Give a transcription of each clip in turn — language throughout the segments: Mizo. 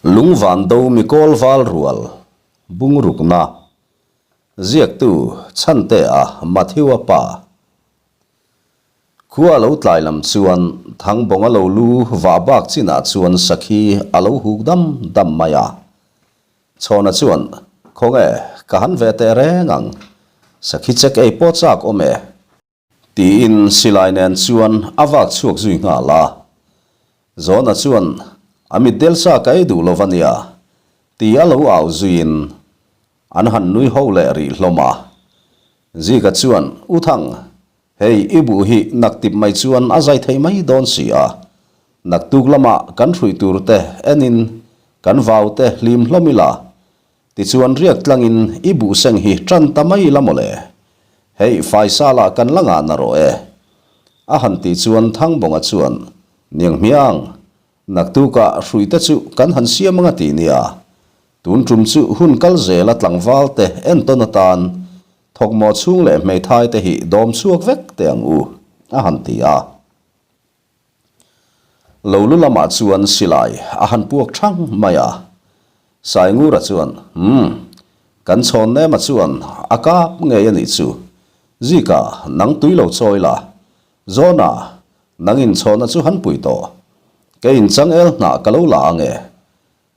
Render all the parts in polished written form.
Lungvan do mikawl val rual bungrukna ziaktu Chhantea Matthew-a pa. Khua a lo tlai lam chuan Thangbawnga lo lu vah bak chinah chuan sakhi a lo huk dam dam mai a. Chhawna chuan, Khawnge, ka han ve teh reng ang. Sakhi chek ei pawh chak awm e. Tiin silai nen chuan a vak chhuak zui nghal a. Zawna chuan, A mitdel sa ka ei duh lo va nia, ti a lo au zuiin an han nui ho leh rih hlawm a. Zika chuan, U Thang, hei i buh hi naktip mai chuan a zai thei mai dawn si a. Naktuk lamah kan hruih tur te enin kan vau te hlim hlawm ila, Tichuan riak tlangin i buhseng hi tan ta mai la mawle. Hei faisa lah kan la ngah na rawh e. A han tih chuan Thangbawnga chuan, Niang hmiang, naktukah hruite chu kan han siam anga ti nia. Tun tum chu hun kal zela tlangval te entawn atan thawkmawh chhung leh hmeithai te hi dawm chhuak vek teh ang u, a han ti a. Lo lu lamah chuan silai a han puak thang mai a. Saingura chuan, Umm, kan chhawn nema chuan a kap ngei a nih chu. Zika, nang tui lo chawi la. Zawna, nang inchhawna chu han pui tawh. Kei inchangel hnah ka lo la ang e,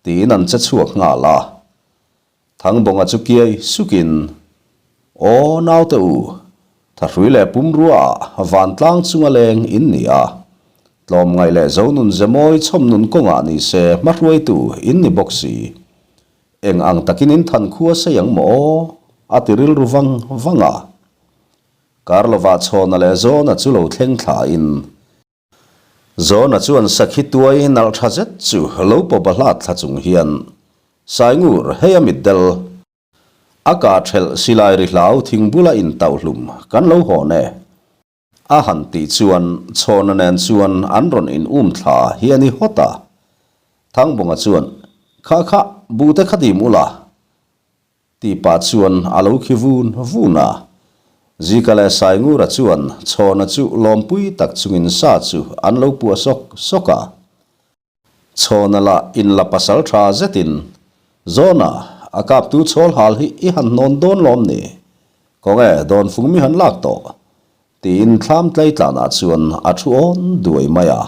tiin an che chhuak nghal a. Thangbawnga chu kiai sukin, Aw naute u, thahrui leh pumrua ah vantlang chunga leng in ni a. Tlawmngaih leh zonun zemawi chhawmnun kawngah ni se hmahruaitu in ni bawk si. Eng ang takin in than khua sei ang maw aw? a ti rilru vang vang a. Karlovah chhawna leh zawna chu lo thleng thlain, Zawna chuan sakhi tuai nalh tha zet chu lo pawp a hlat thla chung hian Saingur hei a mitdel a kah thelh silai ri hlau thing bula intauhhlum kan lo hawn e a han tih chuan Chhawna nen chuan an rawn in um thla hi a ni hawt a. Thangbawnga chuan Kha kha buhte kha dim ula Tih pah chuan a lo khi vun vun a. Zika leh Saingura chuan Chhawna chu lawmpui tak chungin sa chu an lo puah sawk sawk a. Chhawna lah inla pasal tha zetin, Zawna, a kaptu chhawl hal hi i han hnawn dawn lawm ni? Kawnge dawnfung mi han lak tawh? Tiin thlam tleitlanah chuan a thu awn duai mai a.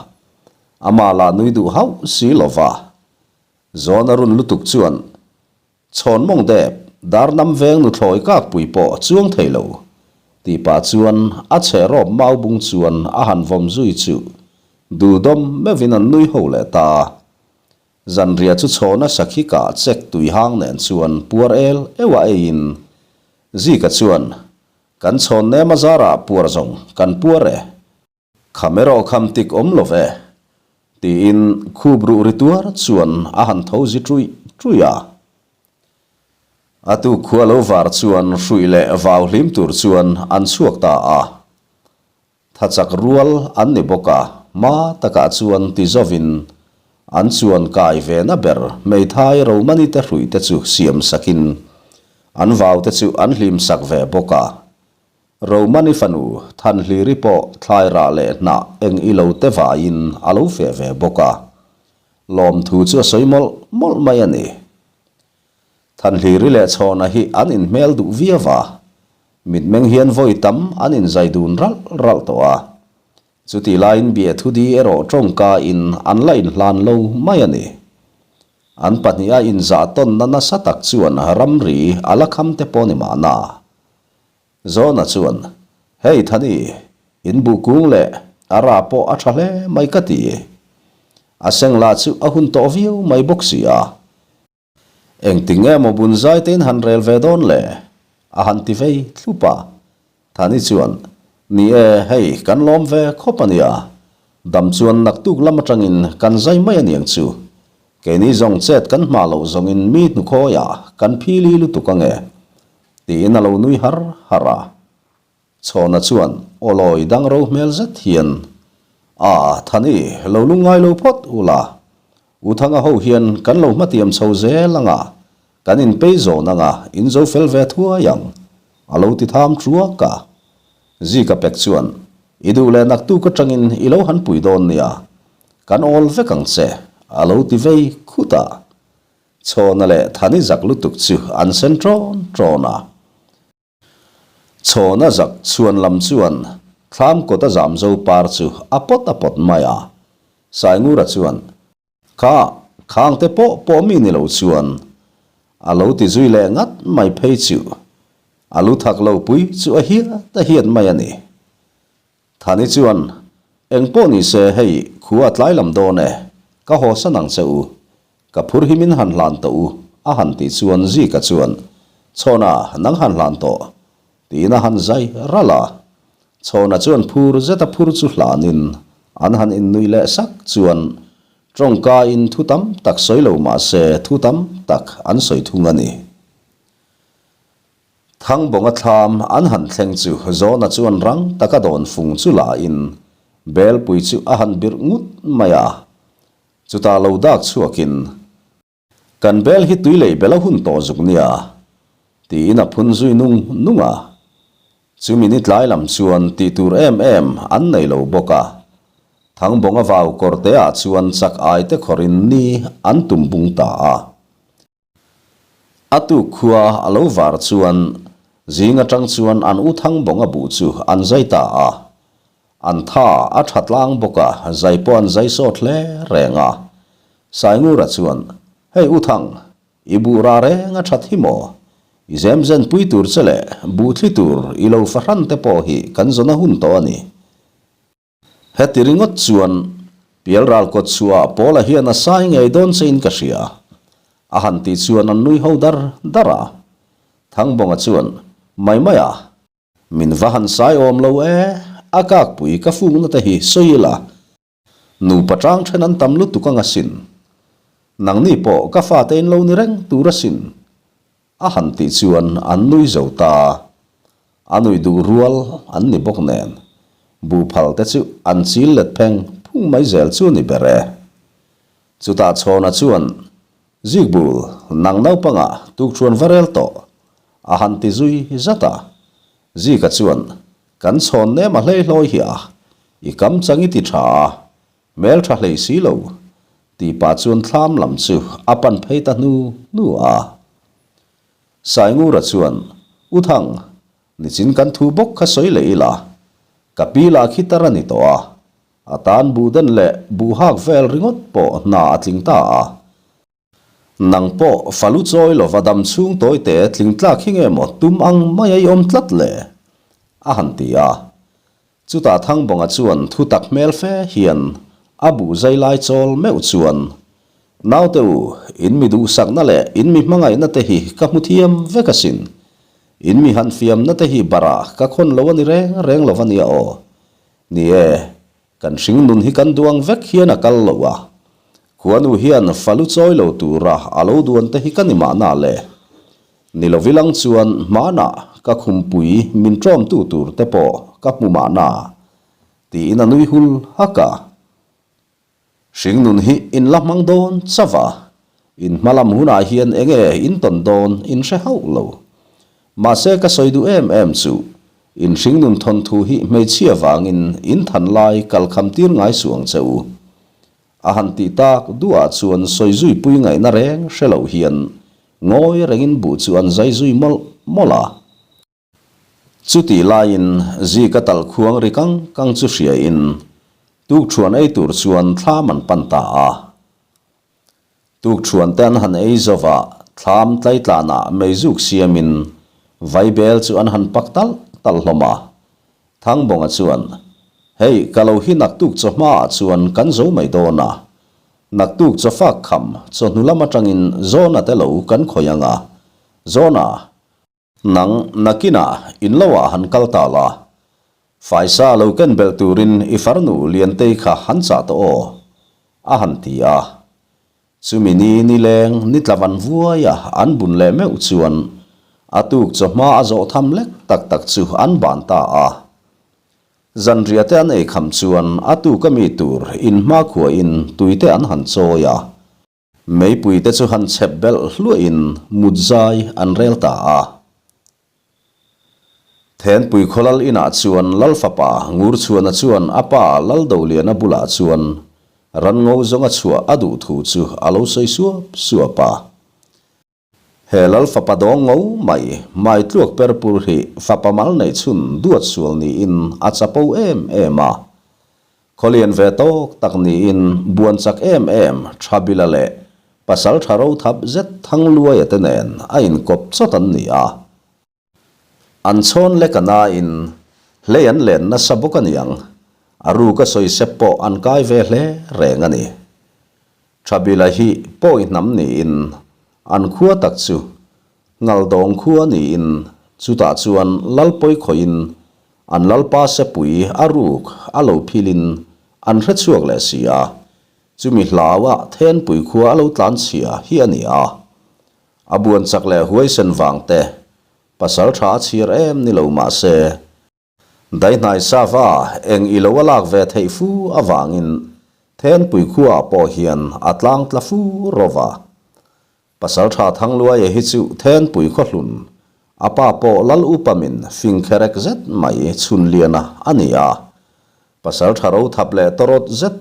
Amah lah nui duh hauh si lova. Zawna run lutuk chuan Chhawn mawng dep, dar nam veng nuthlawi kak pui pawh chuang thei lo, tih pah chuan a chhe rawp mau bung chuan a han vawm zui chu duhdawm meuhin an nui ho leh ta. Zanriah chu chhawna sakhi kah chek tui hang nen chuan puar el euh a eiin Zika chuan, Kan chhawn nem a zarah puar zawng kan puar e. Kham erawh kham tik awm lo ve, tiin khup ruh ri tuar chuan a han tho zi ṭuih ṭuih a. A tuk khua lo var chuan hruih leh vau hlim tur chuan an chhuak ta a. Thachak rual an ni bawk a, hma takah chuan ti zawin an chuan kai ve na ber hmeithai Romani te hruih te chu siam sakin an vau te chu an hlim sak ve bawk a. Romani fanu Thanhliri pawh thlai rah leh hnah eng i lo te vaiin a lo feh ve bawk a, lawmthu chu a sawi mawlh mawlh mai a ni. Thanhliri leh Chhawna hi an inhmel duh viau a, mitmeng hian vawi tam an inzai dun ralh ralh tawh a, chutih laiin Biathudi erawh tawngka in an la inhlan lo mai a ni. An pahniha inzah tawnna nasa tak chuan ramri a la kham te pawh ni mahna. Zawna chuan, Hei Thani, in buh kung leh a ra pawh a tha hle mai ka ti. A seng lah chu a hun tawh viau mai bawk si a. Engti nge maw bun zai te in han rel ve dawn le? A han ti vei thlup a. Thani chuan, Ni e, hei kan lawm ve khawp a nia. Dam chuan naktuk lam atangin kan zai mai a niang chu. Keini zawng chet kan hma loh zawngin mi hnukhawiah kan phili lutuk ange. Tiin a lo nui har har a. Chhawna chuan aw lawi dang ro hmel zet hian, A, Thani, lo lungngai lo phawt u la. U Thanga ho hian kan lo hmatiam chho zel ang a, kan inpei zawn ang a, in zo fel ve thuai ang, a lo ti tham thuak a. Zika pek chuan, I duh leh naktuk atangin i lo han pui dawn nia, kan awl vek ang che, a lo ti vei khut a. Chhawna leh Thani zak lutuk chu an sen ṭawn ṭawn a. Chhawna zak chhuan lam chuan thlam kawt a zam zo par chu a pawt a pawt mai a. Saingura chuan, Kha, khangte pawh pawh mi ni lo chuan a lo ti zui leh ngat mai phei chu a lu thak lo pui chu a hiat a hiat mai a ni. Thani chuan, Eng pawh ni se hei khua a tlai lam dawn e, ka haw san ang che u, ka phur hi min han hlan tawh u, a han tih chuan Zika chuan, Chhawna, nang han hlan tawh, tiin a han zai ralh a. Chhawna chuan phur zeta phur chu hlanin an han innuih leh sak chuan tawngkain thu tam tak sawi lo mah se thu tam tak an sawi thung a ni. Thangbawnga thlam an han thleng chu Zawna chuan rang taka dawn fung chu la in Belpui chu a han birh ngut mai a. Chutah lo dak chhuakin, Kan bel hi tui lei bel a hun tawh zuk nia, tiin a phun zui nung nung a. Chumi ni tlai lam chuan tih tur em em an nei lo bawk a. Thangbawnga vau kawrte ah chuan chak ai te khawrin ni an tum bung ta a. A tuk khua a lo var chuan zing atang chuan an u Thangbawnga buh chu an zai ta a. An tha a tha tlang bawk a, zai pawh an zai sawt hle reng a. Saingura chuan, Hei u Thang, i buh rah reng a that hi maw? I zem zen pui tur che leh buh thli tur i lo fahran te pawh hi kan zawn a hun tawh a ni. Heti ringawt chuan Pialral kawt chhuah Paula hian a sai ngei dawn chein ka hria. A han tih chuan an nui ho dar dar a. Thangbawnga chuan, Mai mai a, min va han sai awm lo e, a kakpui ka fungna te hi sawi ila, nupa tang then an tam lutuk ang asin. Nangni pawh ka fate in lo ni reng tur asin. A han tih chuan an nui zo ta. A nuih duh rual an ni bawk nen, buhphal te chu an chil let pheng phung mai zel chu a ni ber e. Chutah Chhawna chuan, Zikbul, nang naupangah tukṭhuan va rel tawh, a han ti zui zat a. Zika chuan, Kan chhawn nem a hleihlawi hi a, i kam chang i ti ṭha a, Hmel tha hlei si lo, tih pah chuan thlam lam chu a pan phei ta hnu hnu a. Saingura chuan, U Thang, nichin kan thu bawk kha sawi leh ila, ka pi lah khi tar a ni tawh a, a tan buh den leh buh hak vel ringawt pawh hna a tling ta a. Nang pawh falu chawi lova dam chhung tawite tling tlak hi nge maw tum ang mai a i awm tlat le? a han ti a. Chutah Thangbawnga chuan thu tak hmel fe hian a buh zai lai chawl meuh chuan, Naute u, in mi duhsakna leh in mi hmangaihna te hi ka hmu thiam vek asin. In mi han fiamna te hi barah ka khawn lo a ni reng reng lo a nia aw. Ni e, kan hring nun hi kan duang vek hian a kal lo a. Khuanu hian falu chawi lo tura a lo duan te hi ka ni mahna le. Ni lovilang chuan hmanah ka khumpui min ṭawmtu tur te pawh ka hmu mahna, tiin a nui hul hak a. Hringnun hi in la hmang dawn chauh a, in hma lam hunah hian enge in tawn dawn in hre hauh lo. Mahse ka sawi duh em em chu, in hringnun thawnthu hi hmeichhia vangin in than lai kal kham tir ngai suh ang che u. A han tih tak duhah chuan sawi zui pui ngaihna reng hre loh hian ngawi rengin buh chu an zai zui mawlh mawlh a. Chutih laiin Zika talh khuang ri kang kang chu hriain tukṭhuan ei tur chuan thlam an pan ta a. Tukṭhuan te an han ei zova thlam tlaitlanah meizuk siamin vaibel chu an han pak talh talh hlawm a. Thangbawnga chuan, Hei, ka lo hi naktuk chawhmaah chuan kan zo mai dawn a. Naktuk chawfak kham chawhnu lam atangin Zawna te lo kan khawih ang a. Zawna, nang nakinah in lo ah han kal ta la. Faisa lo ken belh turin i farnu Liantei kha han chah tawh aw, a han ti a. Chumi ni nileng ni tla van vuaia an bun leh meuh chuan a tuk chawhma a zawh tham lek tak tak chu an ban ta a. Zanriah te an ei kham chuan a tuk a mi tur in hmakhuain tui te an han chawi a. Meipui te chu han chhep belh hluahin mut zai an rel ta a. Thenpui khaw lal inah chuan Lal fapa Ngurchhuana chuan a pa Laldoliana bulah chuan ranngo zawnga chhuah a duh thu chu a lo sawi suap suap a. He lal fapa dawng ngo mai, hmai tluak per pur hi fapa mal neih chhun duat sual niin a chapo em em a. Khawlian ve tawk tak niin buan chak em em Thabila leh pasal tha ro thap zet Thangluaia te nen a inkawp chawt an ni a. An chhawn lek a nain hlei an len nasa bawk a niang, a ruk a sawi sep pawh an kai ve hle reng a ni. Thabila hi pawi hnam niin an khua tak chu Ngaldawng khua niin chutah chuan Lalpawi khawiin an Lalpa sepui a ruk a lo philin an hre chhuak leh si a, chumi hlaua Thenpui khua a lo tlanchhia hi a ni a. A buan chak leh huaisen vang te, pasal tha a chhir em ni lo mah se, daihnai sava eng i lo a lak ve theih fu avangin Thenpui khuaah pawh hian a tlang tla fu rawh a. Pasal tha Thangluaia hi chu Thenpui khaw hlun, a pa pawh Lal Upamin fing kherek zet mai Chhunliana a ni a. Pasal tha ro thap leh tawrawt zet,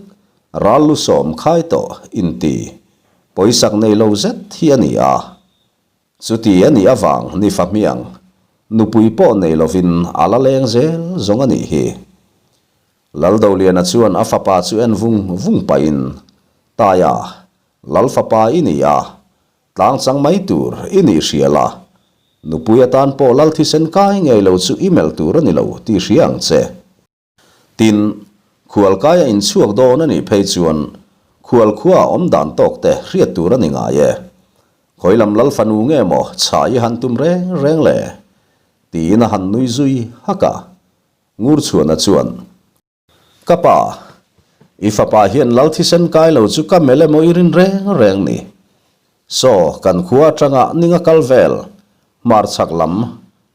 ral lu sawm khai tawh inti, pawisak nei lo zet hi a ni a. Chuti a nih avang ni fa hmiang, nupui pawh nei lovin a la leng zel zawng a nih hi. Laldoliana chuan a fapa chu en vung vung pahin, Taia, Lal fapa i ni a, tlang chang mai tur i nih hria la, nupui atan pawh lal thisen kai ngei lo chu i melh tur a ni lo tih hria ang che. Tin, khual kaia inchhuak dawn a nih phei chuan khual khua awm dan tawk te hriat tur a ni ngai e. Khawi lam lal fanu nge maw chhai i han tum reng reng le? tiin a han nui zui hak a. Ngurchhuana chuan. Ka pa, i fapa hian lal thisen kai lo chu ka melh emaw i rin reng reng ni. Saw, kan khua atanga ninga kal vel, hmarchhak lam,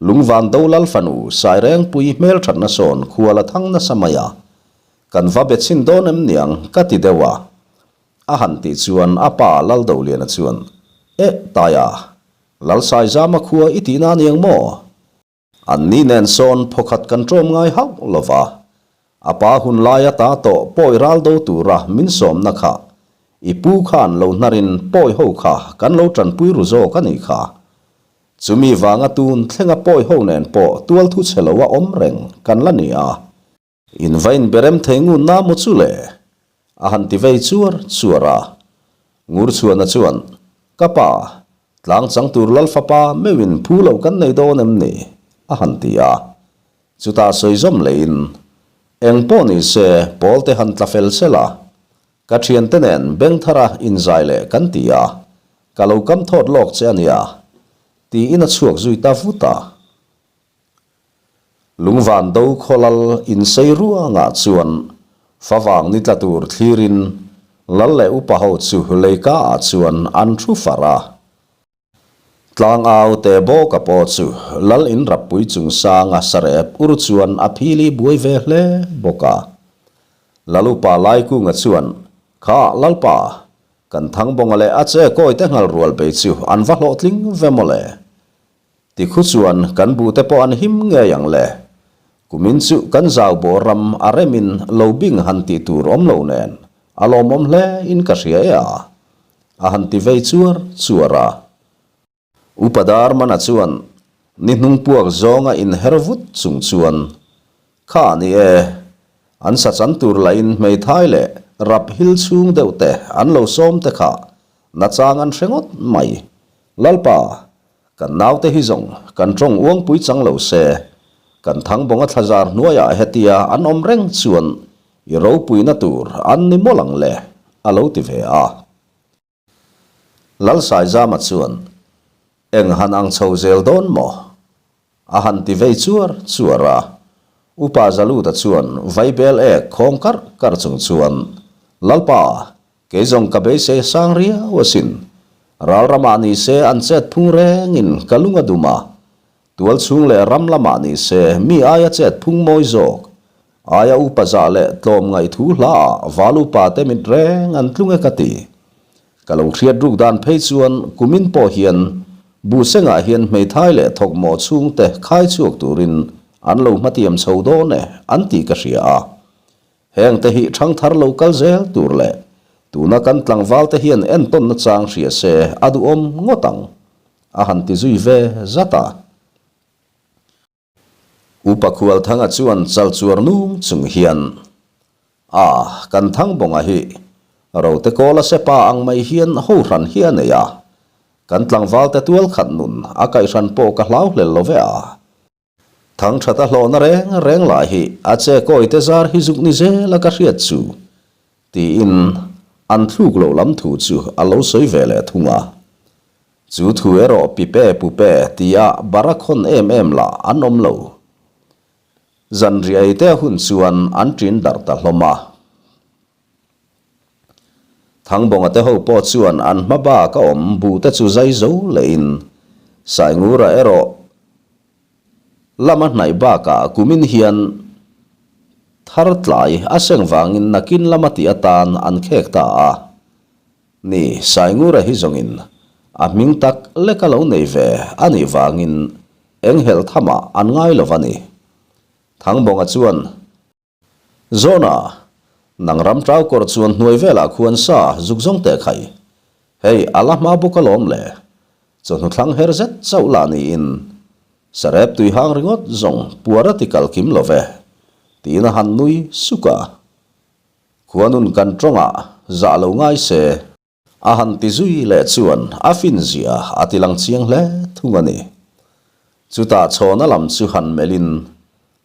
lungvan do lal fanu Sairengpui hmelthatna sawn khua la thang nasa mai a. Kan va be chhin dawn em niang ka ti deuh a. A han tih chuan a pa Laldoliana chuan, Eh, Taia, Lal Saizama khua i tihna aniang maw? An ni nen sawn phawkhat kan ṭawm ngai hauh lo va, a pa hun lai ata tawh pawi ral do tura min sawmna kha i pu khan lo hnarin pawi ho kha kan lo ṭanpui ru zawk a nih kha. Chumi vanga tun thlenga pawi ho nen pawh tual thu chhe lo a awm reng kan la ni a. In va inberem thei ngun na maw chu le? A han ti vei chuar chuar a. Ngurchhuana chuan, Ka pa, tlang chang tur lal fapa meuhin phu loh kan nei dawn em ni? a han ti a. Chutah sawi zawm leiin, Eng pawh ni se, pawl te han tla fel sel a. Ka thiante nen beng thara inzai leh kan ti a, ka lo kam thawt lawk che a nia, tiin a chhuak zui ta vut a. Lungvan do khawlal insei ruangah chuan favang ni tla tur thlirin lal leh upa ho chu leika ah chuan an thu far a. Tlangau te bawka pawh chu lal in rappui chungsanga sarep ur chuan a phili buai ve hle bawk a. Lal upa Laikunga chuan, Kha Lalpa, kan Thangbawnga leh a che kawi te nghal rual bei chu an va hlawhtling ve mawle. Tikhu chuan kan buhte pawh an him ngei ang le. Kumin chu kan zau bawr ram a remin lo bing han tih tur awm lo nen a lawmawm hle in ka hria e a, a han ti vei chuar chuar a. Upa Darmana chuan ni hnung puak zawnga inher vut chung chuan, Kha ni e, an sa chan tur lahin hmeithai leh rap hil chhung deuh te an lo sawm te kha nachang an hre ngawt mai. Lalpa, Kan naute hi zawng kan tawng uangpui chang lo se, kan Thangbawnga thlazar hnuaiah hetia an awm reng chuan i ropuina tur an ni mawlh ang le, a lo ti ve a. Lalsaizama chuan, Eng han ang chho zel dawn maw? A han ti vei chuar chuar a. Upa Zaluta chuan vaibel ek khawng karh karh chung chuan, Lalpa, Kei zawng ka beisei sang riau asin. Ral ramah ni se an chet phung rengin ka lung a dum a. Tual chhung leh ram lamah ni se mi aia chet phung mawi zawk. Aia upa zah leh tlawm ngaih thu hla ah val upa te mit reng an tlung e ka ti. Ka lo hriat ruk dan phei chuan kumin pawh hian Buhsengah hian hmeithai leh thawkmawh chhungte khai chhuak turin an lo hmatiam chho dawn e an tih ka hria a. Heng te hi ṭhangthar lo kal zel tur leh tuna kan tlangval te hian entawn nachang hria se a duhawm ngawt ang. a han ti zui ve zat a. Upa Khualthanga chuan chal chuar nung chung hian, A, kan Thangbawnga hi rote kawla sepa ang mai hian ho hran hi a nei a, kan tlangvalte tual khat nun a kaihhran pawh ka hlau hlel lo ve a. Thangthata hlawhna reng reng lah hi a che kawite zar hi zuk ni zel a ka hriat chu, tiin an thluk loh lam thu chu a lo sawi ve leh thung a. Chu thu erawh pipe pupe tia bara khawn em em lah an awm lo. Zanriai te hun chuan an ṭin darh ta hlawm a. Thangbawnga te ho pawh chuan an hma bak a awm buh te chu zai zo lehin Saingura erawh lama hnaih bakah kumin hian thar tlai a seng vangin nakin lama tih atan an khek ta a ni. Saingura hi zawngin a hming tak lek a lo nei ve a nih vangin enghelh thamah an ngai lo va ni. Thangbawnga chuan. Zawna, nang ram tau kawr chuan hnuai velah khuan sa zuk zawng teh khai. Hei, a la hma bawk alawm le. Chawhnu thlang her zet chauh lah niin sarep tui hang ringawt zawng puar a ti kal kim lo ve, tiin a han nui suk a. Khuanun kan tawngah zah lo ngai se. A han ti zui leh chuan a fin zia a ti lang chiang hle thung a ni. Chutah Chhawna lam chu han melhin,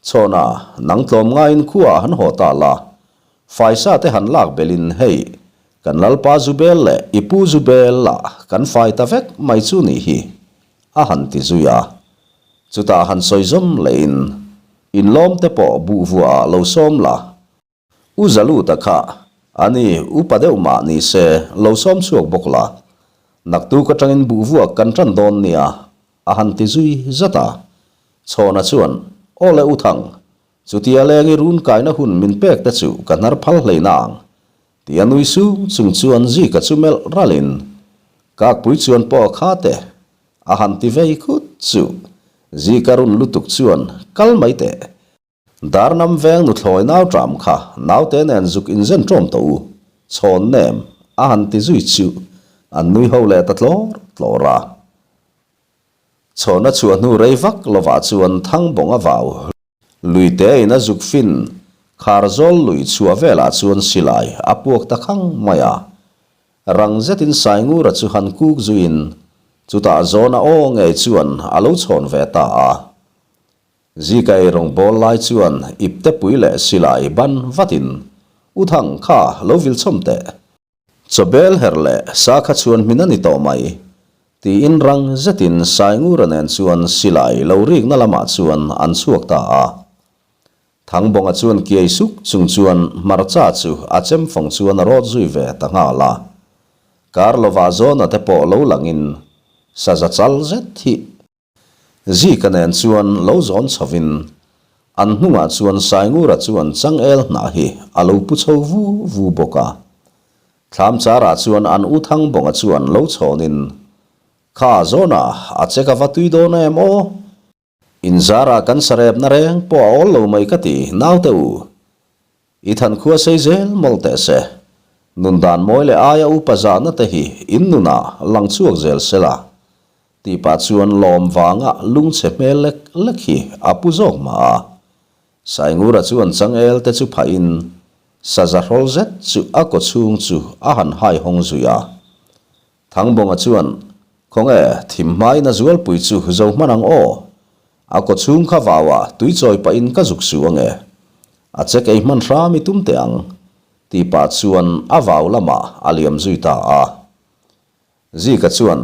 Chhawna, nang tlawm ngaiin khuaah han haw ta la, faisa te han lak belhin hei, kan Lalpa Zubel leh i pu Zubel lah kan fai ta vek mai chu nih hi, a han ti zui a. Chutah han sawi zawm lehin, Inlawm te pawh buh vuaah lo sawm la, U Zaluta kha a ni, upa deuh mah ni se, lo sawm chhuak bawk la. Naktuk atangin buh vuak kan tan dawn nia, a han ti zui zat a. Chhawna chuan, Aw le U Thang, chutia lengi run kaina hun min pek te chu ka hnar phal hlei na ang, tia nui sung chung chuan Zika chu melh ralin, Kakpui chuan pawh a kha te, a han ti vei khut chu. Zika run lutuk chuan, Kal mai teh. Darnam veng nuthlawi nau ṭam kha naute nen zuk inzen ṭawm tawh u, chhawn nem a han ti zui chu an nui ho leh ta tlawr tlawr a. Chhawna chhuah hnu rei vak lovah chuan Thangbawng a vau lui tein a zuk fin khar zawl lui chhuah velah chuan silai a puak ta khang mai a. Rang zetin Saingura chu han kuk zuiin chutah zawna aw ngei chuan a lo chhawn ve ta a. Zika ei rawng bawl lai chuan iptepui leh silai ban vatin, U Thang, kha lo vil chhawm teh. Chawbel her leh sa kha chhuan hmin a ni tawh mai, tiin rang zetin Saingura nen chuan silai lo rikna lamah chuan an chhuak ta a. Thangbawnga chuan kiai suk chung chuan hmarcha chu a chem fawng chuan a rawt zui ve ta nghal a. Kar lovah zawna te pawh lo langin saza chal zet hi Zika nen chuan lo zawn chhovin an hnungah chuan Saingura chuan changel hnah hi a lo pu chho vu vu bawk a. Thlam charah chuan an u Thangbawnga chuan lo chhawnin, Kha zawna a che ka va tui dawn em aw? Inzarah kan sarepna reng pawh a awl lo mai ka ti naute u. I than khua sei zel mawlh teh se. Nun dan mawi leh aia upa zahna te hi in nunah lang chhuak zel se la. Tih pah chuan lawm vanga lungchhe hmel lek lek hi a pu zawk mah a. Saingura chuan changel te chu phahin saza hrawl zet chu a kawchhung chu a han hai hawng zui a. Thangbawnga chuan, Khawnge, thim hmain a zualpui chu zo hman ang aw. A kawchhung kha vauah tui chawi pahin ka zuk su ange. A check ei hman hram i tum teh ang, tih pah chuan a vau lamah a liam zui ta a. Zika chuan,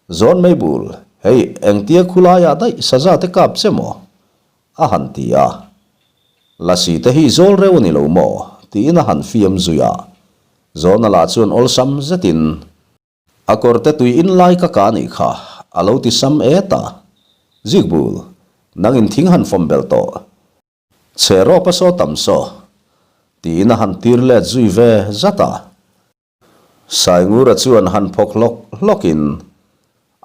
Zawn mai bul, hei engtia khulaiah daih saza te kap che maw? a han ti a. Lasi te hi zawl reuh a ni lo maw? tiin a han fiam zui a. Zawna lah chuan awlsam zetin, A kawrte tui in lai ka ka nih kha, a lo ti sam et a. Zikbul, nangin thing han fawm belh tawh. Chhe rawp a saw tam saw, tiin a han tir let zui ve zat a. Saingura chuan han phawk hlawk hlawkin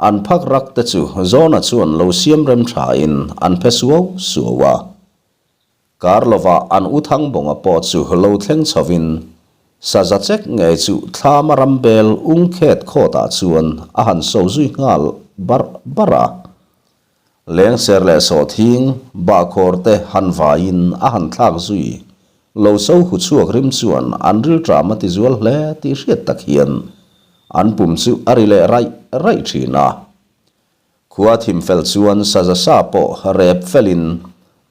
an phak rak te chu Zawna chuan lo siam rem thain an phe suau suau a. Kar lovah an u Thangbawnga pawh chu lo thleng chhovin saza chek ngei chu thlama rambel ung khet khawtah chuan a han so zui nghal barh barh a. Lengser leh sawhthing bahkhawr te han vaiin a han thlak zui. Lo so hu chhuak rim chuan an rilṭam a ti zual hle tih hriat tak hian an pum chu a ri leh raih raih ṭhin a. Khua thim fel chuan saza sa pawh rep felin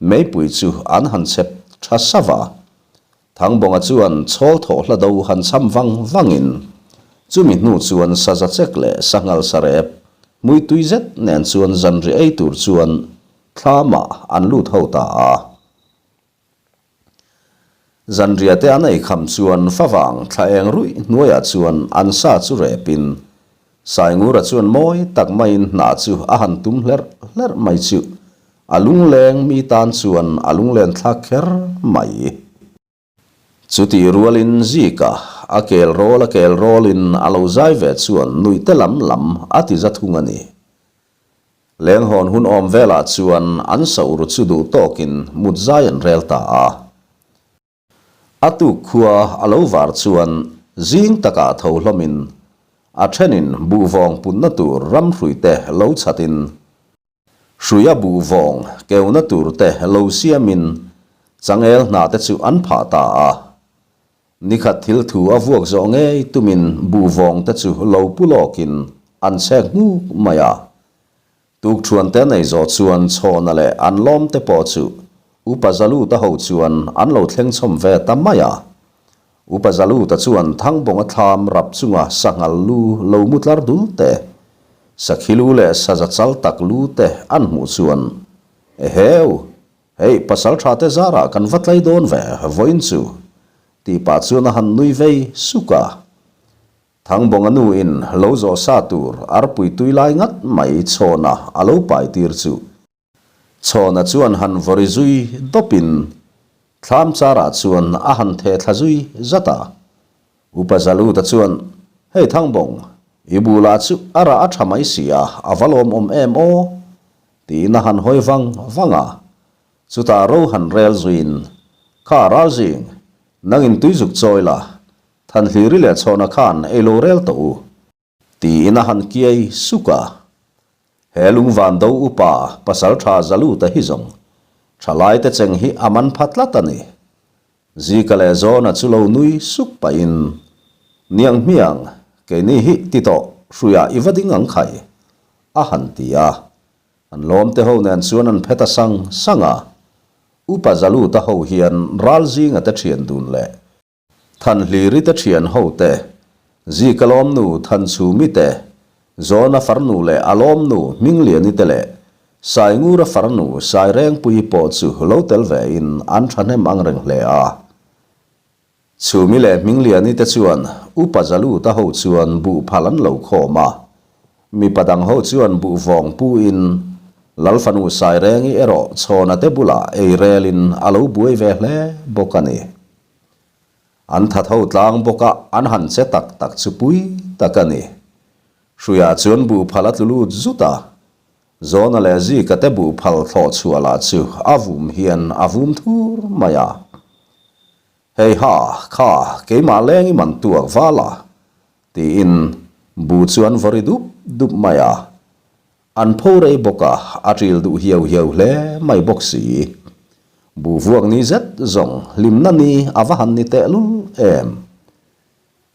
meipui chu an han chep tha sava a. Thangbawnga chuan chhawl thawh hla do han cham vang vangin chumi hnu chuan saza chek leh sanghal sa rep hmui tui zet nen chuan zanri ei tur chuan thlamah an lut ho ta a. Zanriah te an ei kham chuan favang thla eng ruih hnuaiah chuan an sa chu repin Saingura chuan mawi tak maiin hnah chu a han tum hlerh hlerh mai chu a lungleng mi tan chuan a lunglen thlak kher mai. Chutih rualin Zika a kel rawl a kel rawlin a lo zai ve chuan nuih te lam lam a ti za thung a ni. Lenghawn hun awm velah chuan an sohru chu duh tawkin mut zai an rel ta a. A tuk khua a lo var chuan zing takah tho hlawmin a thenin buhvawng punna tur ramhruite lo chhatin hruia buhvawng keuna turte lo siamin changel hnate chu an phah ta a. Nikhat thil thu a vuak zawh ngei tumin buhvawng te chu lo pu lawkin an chhek nghuk mai a. Tukṭhuan te nei zawh chuan chhawna leh an lawm te pawh chu Upa Zaluta ho chuan an lo thleng chhawm ve ta mai a. Upa Zaluta chuan Thangbawnga thlam rap chunga sanghal lu lo mu tlar dul te, sakhi lu leh saza chal tak lu te an hmuh chuan, Eheu! Hei, pasal tha te zarah kan va tlai dawn ve, vawiin chu, tih pah chuan a han nui vei suk a. Thangbawnga nu in lo zawh sa tur arpui tui lai ngat mai Chhawna a lo pai tir chu. Chhawna chuan han vawri zui dawp in thlam charah chuan a han theh thla zui zat a. Upa Zaluta chuan, Hei Thangbawng, i bulah chu a rah a tha mai si a, a va lawmawm em aw? Tiin a han hawi vang vang a, chutah ro han rel zuiin, Kha Ralzing, nangin tui zuk chawi la, Thanhliri leh Chhawna khan ei lo rel tawh u. Tiin a han kiai suk a. He lungvan do upa pasal tha Zaluta hi zawng thalaite cheng hi a man pha tlat a ni. Zika leh Zawna chu lo nui suk pahin, Niang hmiang, keini hi ti tawh hruiah i va ding ang khai, a han ti a. An lawmte ho nen chuan an phe ta sang sang a. Upa Zaluta ho hian ral zinga te thian dun leh Thanhliri te thian ho te, Zika lawmnu Thanchhumi te, Zawna farnu leh a lawmnu Hmingliani te leh Saingura farnu Sairengpuii pawh chu lo tel ve in an thahnem ang reng hle a. Chhumi leh Hmingliani te chuan Upa Zaluta ho chuan buhphal an lo khawm a, mipa dang ho chuan buhvawng pu in Lalfanu Sairengi erawh Chhawna te bulah ei rel in a lo buai ve hle bawk a ni. An that ho tlang bawk a, an han che tak tak chu pui tak a ni. Hruiah chuan buhphal a tlu lut zut a, Zawna leh Zika te buhphal thlawh chhuah lah chu a vum hian a vum thur mai a. Hei ha, kha, keimah leng i man tuak val a, tiin bu chu an vawri dup dup mai a. An pho rei bawk a, a ṭil duh hiau hiau hle mai bawk si. Buh vuak ni zet zawng hlimna ni a va han ni tehlul em.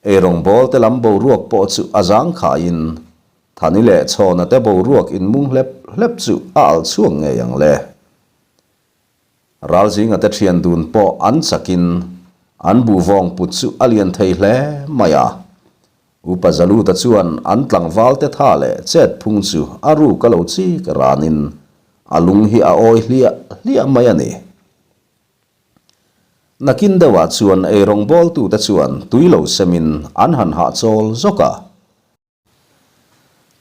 Eirawngbawl te lam boruak pawh chu a zang khaiin Thani leh Chhawna te boruak inmung hlep hlep chu a alh chhuak ngei ang le. Ralzinga te thian dun pawh an chakin an buhvawng put chu a lian thei hle mai a. Upa Zaluta chuan an tlangval te tha leh chet phung chu a ruk a lo chik ranin a lung hi a awi hliah hliah mai a ni. Nakin deuhah chuan eirawng bawltute chuan tui lo semin an han hahchawl zawk a.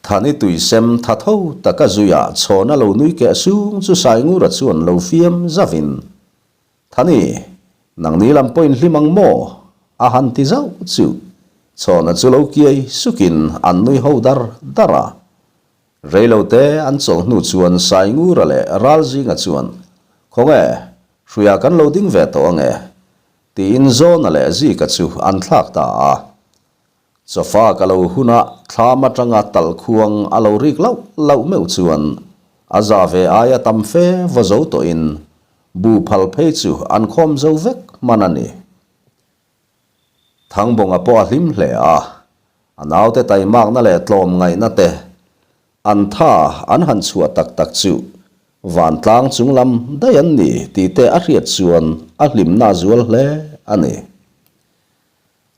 Thani tui sem tha tho taka zuia chhawna lo nui keh sung chu Saingura chuan lo fiam zavin, Thani, nangni lam pawhin hlim ang maw? a han ti zauh chu. Chhawna chu lo kiai sukin an nui ho dar dar a. Reilote an chawlh hnu chuan Saingura leh Ralzinga chuan, Khawnge, hruiah kan lo ding ve tawh ange, tiin Zawna leh Zika chu an thlak ta a. Chawfak a lo hun a, thlam atanga talhkhuang a lo rik lauh lauh meuh chuan a za ve aia tam fe vaw zo tawhin buh phal phei chu an khawm zo vek hman a ni. Thangbawnga pawh a hlim hle a, a naute taimakna leh tlawmngaihna te an tha an han chhuah tak tak chu vantlang chung lam daih an ni tih te a hriat chuan a hlimna a zual hle a ni.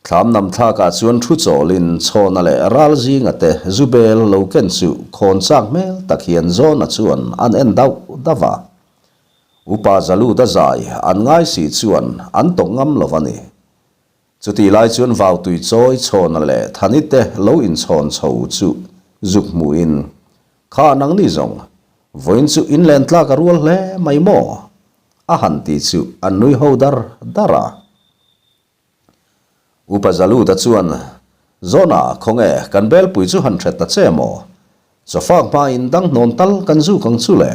Thlam nam thlakah chuan thu chawlin chhawna leh ral zinga te zubel lo ken chu khawn chak hmel tak hian Zawna chuan an en dauh dauh a. Upa Zaluta zai an ngai si chuan an tawk ngam lo a ni. Chutih lai chuan Vautui chawi chhawna leh Thani te lo inchhawn chho chu zuk hmuhin, Kha nangni zawng, vawiin chu inlen tlak a rual hle mai maw? a han ti chu an nui ho dar dar a. Upa Zaluta chuan, Zawna, khawnge, kan belpui chu han hret ta che maw? Chawfak hmain dang hnawn tal kan zuk ang chu le.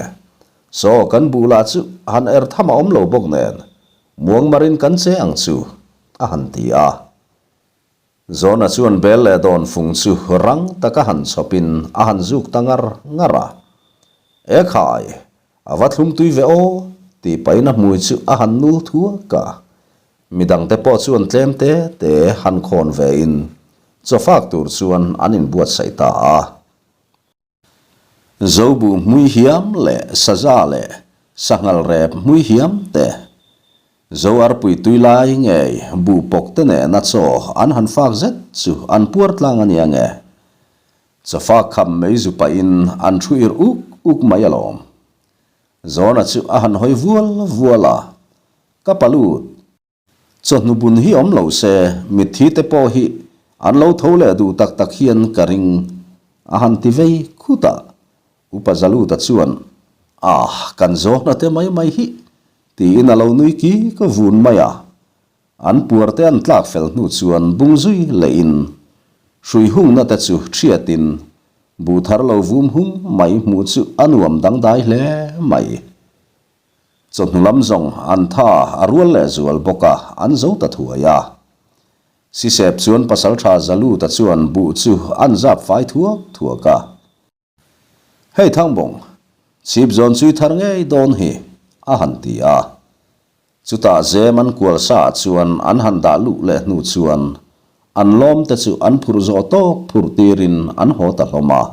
Saw, kan buh lah chu han er tham a awm lo bawk nen, muangmarin kan che ang chu, a han ti a. Zawna chuan bel leh dawn fung chu rang taka han chhawpin a han zuk ta ngar ngar a. E khai, a va thlum tui ve aw, tih pahin a hmui chu a han nul thuak a. Midangte pawh chuan tlem te te han khawn vein chawfak tur chuan an inbuatsaih ta a. Zobuh hmui hiam leh saza leh sanghal rep hmui hiam te, Zo arpui tui lai ngei buh pawk te nena chaw an han fak zet chu an puar tlang a nia nge. Chawfak kham mei zu pahin an thu ir uk uk mai alawm. Zawna chu a han hawi vual vual a, Ka palut, chawhnu bun hi awm lo se, mitthi te pawh hi an lo tho leh duh tak tak hian ka ring, a han ti vei khut a. Upa Zaluta chuan, Ah, kan zawhna te mai mai hi, tiin a lo nui ki ka vun mai a. An puar te an tlak fel hnu chuan bung zui lehin hrui hungna te chu thiatin buh thar lo vum hung mai hmuh chu a nuam dangdai hle mai. Chawhnu lam zawng an tha a rual leh zual bawk a, an zo ta thuai a. Sisep chuan pasaltha Zaluta chuan buh chu an zap fai thuak thuak a. Hei Thangbawng, chhip zawn chui thar ngei dawn hi, a han ti a. Chutah zem an kual sa ah chuan an han dah luh leh hnu chuan an lawm te chu an phurh zawh tawk phurh tirin an haw ta hlawm a.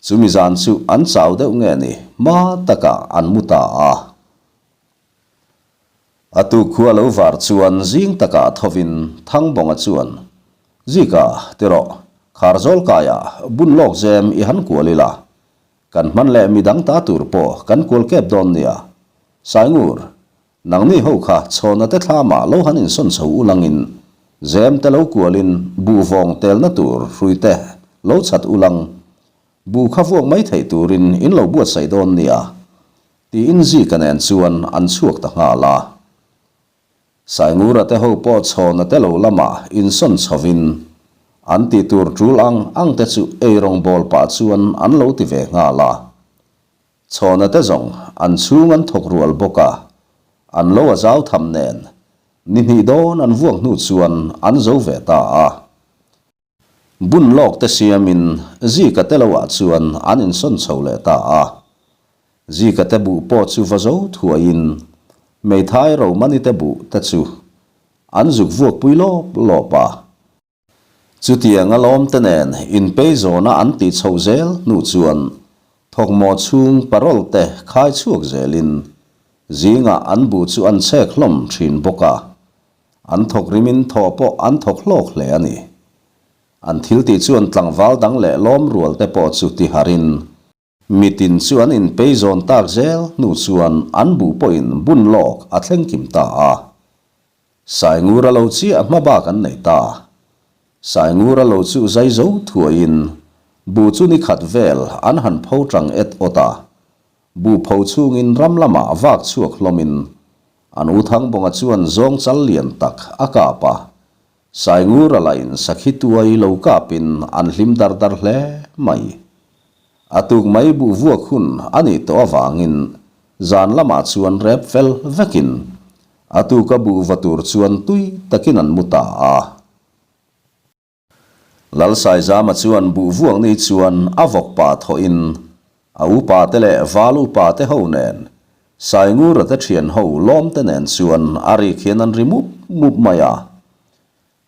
Chumi zan chu an chau deuh nge ni, hma takah an mu ta a. A tuk khua lo var chuan zing takah thovin Thangbawnga chuan, Zika, ti rawh, Kharzawl kaiah bun lawk zem i han kual ila, kan hman leh midang ta tur pawh kan kual kep dawn nia. Saingur, nangni ho kha chhawna te thlamah lo han insawn chho ulangin zem te lo kualin buh vawng telna tur hrui te lo chhat ulang, buh kha vuak mai theih turin in lo buatsaih dawn nia. Tiin Zika nen chuan an chhuak ta nghal a. Saingura te ho pawh chhawna te lo lamah insawn chhovin an tih tur tul ang ang te chu eirawng bawl pah chuan an lo ti ve nghal a. Chhawna te zawng an chhung an thawk rual bawk a, an lo a zau tham nen ni hnih dawn an vuak hnu chuan an zo ve ta a. Bun lawk te siamin Zika te loah chuan an insawn chho leh ta a. Zika te buh pawh chu va zo thuaiin Meithai Romani te buh te chu an zuk vuakpui lawp lawp a. Chutiang a lawm te nen inpei zawna an tih chhoh zel hnu chuan thawkmaw chhung parol te khai chhuak zelin zingah an buh chu an chhek hlawm thin bawk a. An thawk rimin thaw pawh an thawk hlawk hle a ni. An thil tih chuan tlangval dang leh lawm rual te pawh chu ti harin, mitin chu an inpei zawn tak zel hnu chuan an buh pawhin bun lawk a thleng kim ta a. Saingura lo chiah hma bak an nei ta. Saingura lo chu zai zo thuaiin buh chu ni khat vel an han pho tang et awt a. Buh pho chungin ram lamah vak chhuak hlawmin An u Thangbawnga chuan zawng chal lian tak a kap a, Saingura lahin sakhi tuai lo kapin an hlim dar dar hle mai. A tuk mai buh vuak hun a nih tawh avangin zan lamah chuan rep fel vekin a tuka buh va tur chuan tui takin an mu ta a. Lalsaizama chuan buh vuak ni chuan a vawk pa thawhin a upa te leh val upa te ho nen Saingura te thian ho lawm te nen chuan a rik hian an ri mup mup mai a.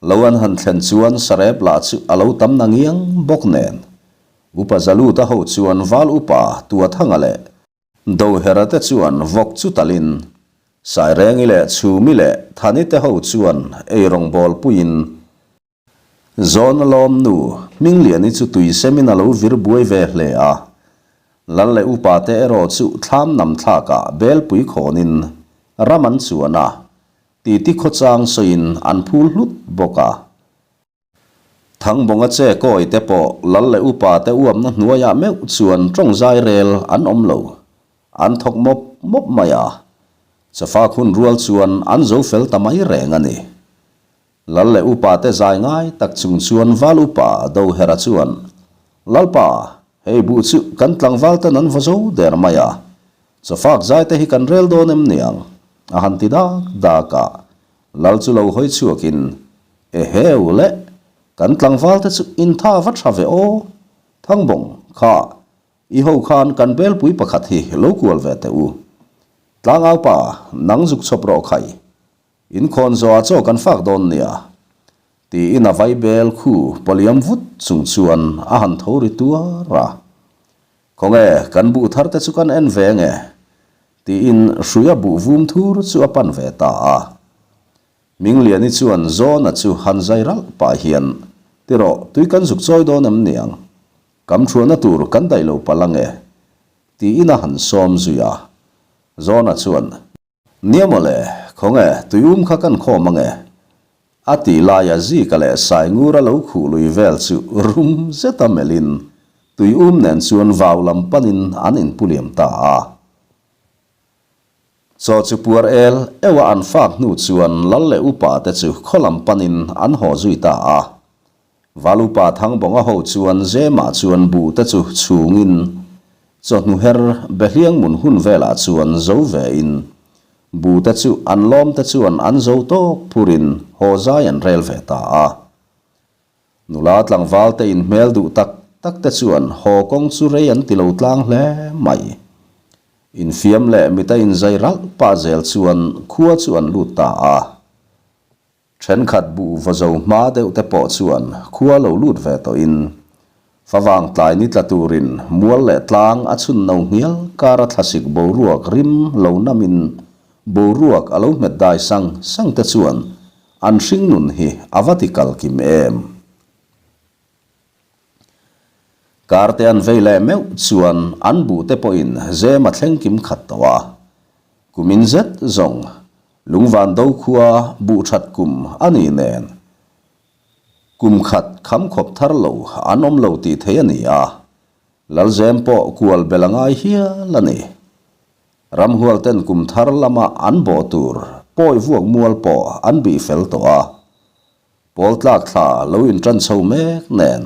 Lo an han thlen chuan sarep lah chu a lo tam na ngiang bawk nen Upa Zaluta ho chuan val upa Tuathanga leh Dohera te chuan vawk chu talin Sairengi leh Chhumi leh Thani te ho chuan eirawng bawl puiin Zawna lawm nu, Hmingliani chu tui semin a lo vir buai ve hle a. Lal leh upa te erawh chu thlam nam thlakah belpui khawnin ram an chuan a, titi khawchang sawiin an phul hlut bawk a. Thangbawnga che kawi te pawh lal leh upa te uamna hnuaiah meuh chuan tawngzai rel an awm lo. An thawk mawp mawp mai a, chafak hun rual chuan an zo fel ta mai reng a ni. Lal leh upa te zai ngai tak chung chuan Val upa Dohera chuan, Lalpa, hei buh chu kan tlangval ten an vaw zo der mai a, chawfak zai te hi kan rel dawn em niang? a han ti dak dak a. Lal chu lo hawi chhuakin, Eheu le, kan tlangval te chu intha va tha ve aw, Thangbawng, kha, i ho khan kan belpui pakhat hi lo kual ve teh u. Tlangaupa, nang zuk chhawp rawh khai, Inkhawn zawhah chaw kan fak dawn nia, tiin a vaibel khu pawliam vut chung chuan a han tho ri tuar a. Khawnge, kan buh thar te chu kan en ve nge? tiin hruia buh vum thur chu a pan ve ta a. Mingliani chuan Zawna chu han zai ralh pah hian, Ti rawh, tui kan zuk chawi dawn em niang? Kam thuahna tur kan daih lo palh ange, tiin a han sawm zui a. Zawna chuan. Nia mawle, khawnge tuium kha kan khawm ange? A tih laia Zika leh Saingura lo khuh lui vel chu rum zeta melhin tuium nen chuan vau lam panin an inpu liam ta a. Chaw chu puar el euha an fak hnu chuan lal leh upa te chu khaw lam panin an haw zui ta a. Valupa Thangbawnga ho chuan Zema chuan buh te chu chhungin chawhnu her Behliang mun hun velah chuan zo vein buh te chu an lawm te chuan an zo tawk phurin haw zai an rel ve ta a. Nula tlangval te inhmel duh tak tak te chuan haw kawng chu rei an ti lo tlang hle mai. Infiam leh mita inzai ralh pah zel chuan khua chu an lut ta a. Thenkhat buh vaw zo hma deuh te pawh chuan khua lo lut ve tawhin favang tlai ni tla turin mual leh tlang a chhun no nghial kara thlasik boruak rim lo namin boruak a lo hmet dai sang sang te chuan an hringnun hi a va ti kal kim em. Karte an vei leh meuh chuan an buh te pawhin zem a thleng kim khat tawh a. Kumin zet zawng Lungvan do khua buh that kum a ni nen kum khat kham khawp thar lo an awm lo tih thei a ni a, Lalzem pawh kual bel a ngai hial a ni. Ramhual ten kum thar lama an bawh tur pawi vuak mual pawh an bih fel tawh a. Pawl tlak thla lo inṭan chho mek nen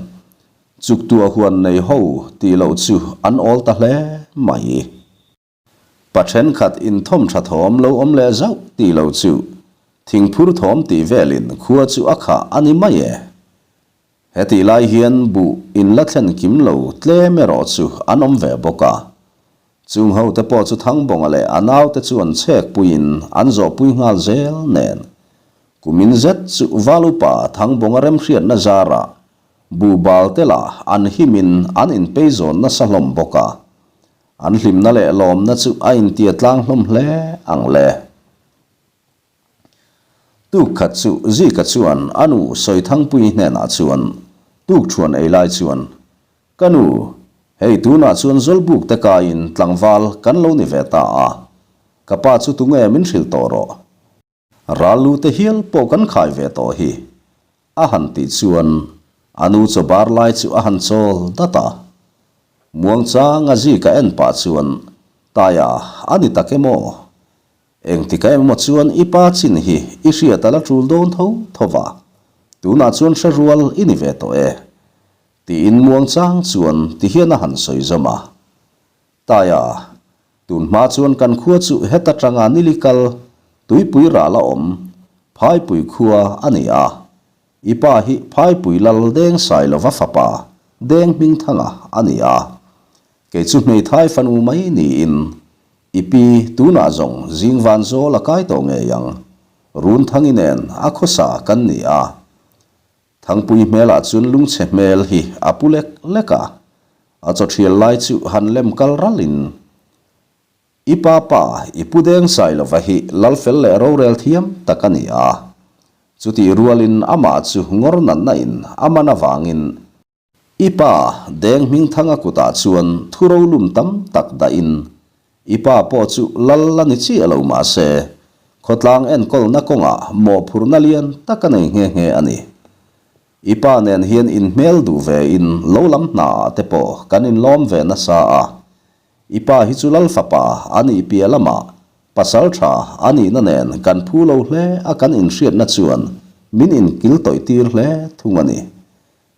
chuktuah huan nei ho tih loh chu an awl ta hle mai. Pa ṭhenkhat inthawm ṭha thawm lo awm leh zauh tih loh chu thingphur thawm tih velin khua chu a khah a ni mai e. Hetih lai hian buh in la thlen kim lo tlem erawh chu an awm ve bawk a. Chung hote pawh chu Thangbawnga leh a naute chuan chhek puiin an zawhpui nghal zel nen. Kumin zet chu Valupa Thangbawnga remhriatna zarah buhbal te lah an himin an inpeizawn nasa hlawm bawk a. An hlimna leh lawmna chu a intia tlang hlawm hle ang le. Tuk khat chu Zika chuan a nu Sawithangpuii hnenah chuan tukṭhuan ei lai chuan, Ka nu, hei tunah chuan Zawlbuk te kaiin tlangval kan lo ni ve ta a, ka pa chu tunge min hrilh tawh rawh. Ral lu te hial pawh kan khai ve tawh hi, a han tih chuan a nu chaw bar lai chu a han chawl dat a. Muangchang a zik a en pah chuan, Taia, a ni tak emaw? Engtika emaw chuan i pa chin hi i hriat a la tul dawn tho tho va, tunah chuan hre rual i ni ve tawh e. Tiin muangchang chuan ti hian a han sawi zawm a. Taia, tun hma chuan kan khua chu heta tanga nili kal, tuipui ral a awm, phaipui khua a ni a. I pa hi Phaipui Lal Deng Sailova fapa Deng Hmingthanga a ni a. Kei chu hmeithai fanu mai niin i pi tunah zawng zing van zawl a kai tawh ngei ang. Runthangi nen a khawsa kan ni a. Thangpui hmelah chuan lungchhe hmel hi a pu lek lek a. A chawthial lai chu han lem kal ralin I pa pa, i pu deng Sailova hi lal fel leh rorel thiam tak a ni a. Chutih rualin amah chu ngawr natna in a man avangin i pa deng Hmingthanga kutah chuan thu rolum tam tak dahin i pa pawh chu lal la ni chiah lo mah se khawtlang enkawlna kawngah mawhphurhna lian tak a nei nghe nghe a ni. I pa nen hian inhmel duh ve in lo lam hnaah te pawh kan inlawm ve nasa a. I pa hi chu Lal fapa a nih piah lamah pasal tha a nihna nen kan phu lo hle a kan inhriatna chuan min inkil tawih tir hle thung a ni.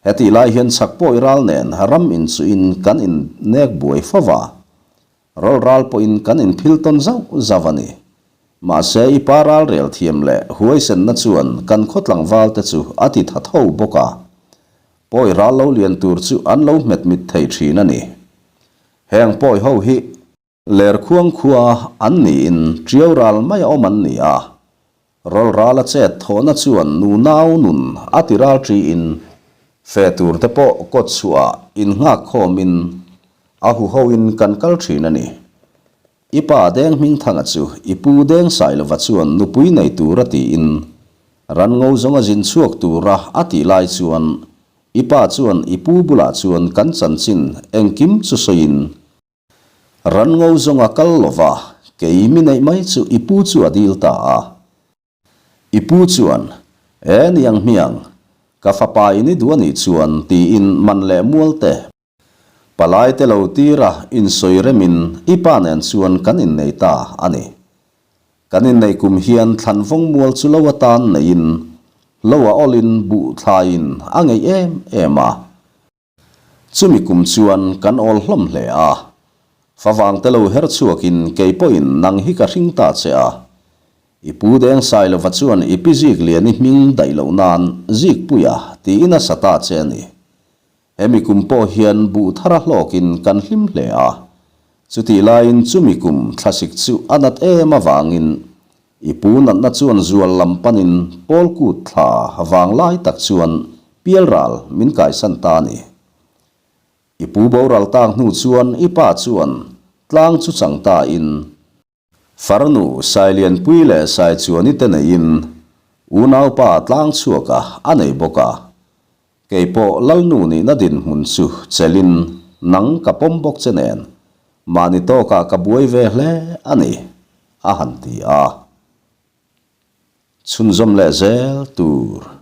Hetih lai hian chhak pawi ral nen ram inchuhin kan innek buai fo va, rawl ral pawhin kan inphil tawn zauh zauh a ni. Mahse i pa ral rel thiam leh huaisenna chuan kan khaw tlangval te chu a ti tha tho bawk a, pawi ral lo lian tur chu an lo hmet mit thei thin a ni. Heng pawi ho hi Lerkhuang khua an niin Tiau ral mai a awm an ni a. Rawl ral a chet thawhna chuan nu nau nun a ti ral tiin fe tur te pawh kawt chhuah in nghak khawmin a huho in kan kal thin a ni. I pa Deng Hmingthanga chu i pu Deng Sailova chuan nupui nei tura tiin ranngo zawnga zin chhuak tura a tih lai chuan I pa chuan i pu bulah chuan kan chanchin engkim chu sawiin, Ranngo zawnga kal lova kei mi neih mai chu i pu chu a dil ta a. I pu chuan, E niang hmiang, ka fapa in i duh a nih chuan tiin man leh mual te, palai te lo tira insawi remin i pa nen chuan kan innei ta a ni. Kan inneih kum hian thlanvawng mual chu lo atan neiin, lo a awlin buh thlaiin a ngeih em em a. Chumi kum chuan kan awl hlawm hle a. Favang te lo her chhuakin kei pawhin nang hi ka hring ta che a. I pu deng Sailova chuan i pi zik lian i hming daih loh nan Zikpuia tiin a sa ta che a ni. Hemi kum pawh hian buh thar a hlawkin kan hlim hle a. Chutih laiin chumi kum thlasik chu a nat em avangin i pu natna chuan zual lam panin pawl kut thla vang lai tak chuan pialral min kaisan ta a ni. I pu boral tak hnu chuan i pa chuan tlang chu chang ta in, Farnu Sailianpui leh Saichuani te neiin unaupa tlang chhuak a a nei bawk a. Kei pawh Lalnu nihna dinhmun chu chelin nang ka pawm bawk che nen mahni tawkah ka buai ve hle a ni, a han ti a. Chhunzawm leh zel tur.